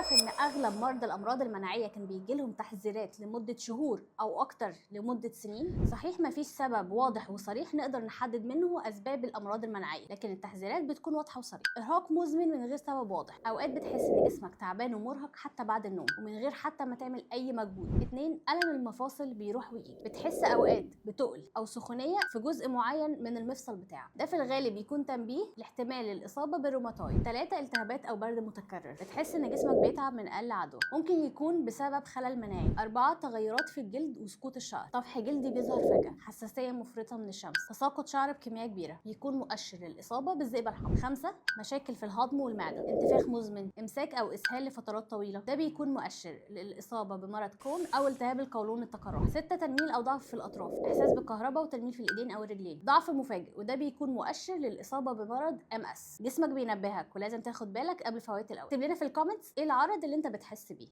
تعرف ان اغلب مرضى الامراض المناعية كان بيجي لهم تحذيرات لمدة شهور او اكتر لمدة سنين؟ صحيح مفيش سبب واضح وصريح نقدر نحدد منه اسباب الامراض المناعية، لكن التحذيرات بتكون واضحة وصريحة. ارهاق مزمن من غير سبب واضح، اوقات بتحس ان جسمك تعبان ومرهق حتى بعد النوم ومن غير حتى ما تعمل اي مجهود. 2، الم المفاصل بيروح ويجي، بتحس اوقات بتقل او سخونيه في جزء معين من المفصل بتاعك، ده في الغالب بيكون تنبيه لاحتمال الاصابة بالروماتويد. 3، التهابات او برد متكرر، بتحس ان جسمك بيتعب من اقل عدوى، ممكن يكون بسبب خلل مناعي. 4، تغيرات في الجلد وسقوط الشعر، طفح جلدي بيظهر فجأة، حساسية مفرطة من الشمس، تساقط شعر بكمية كبيرة، بيكون مؤشر للإصابة بالذئبة الحمراء. 5، مشاكل في الهضم والمعدة، انتفاخ مزمن، إمساك أو إسهال لفترات طويلة، ده بيكون مؤشر للإصابة بمرض كرون أو التهاب القولون التقرحي. 6، تنميل أو ضعف في الأطراف، إحساس بالكهرباء وتنميل في الإيدين أو الرجلين، ضعف مفاجئ، وده بيكون مؤشر للإصابة بمرض MS. جسمك بينبهك ولازم تاخد بالك قبل فوات الأوان. اكتب لنا في ال comments ايه العرض اللي انت بتحس بيه.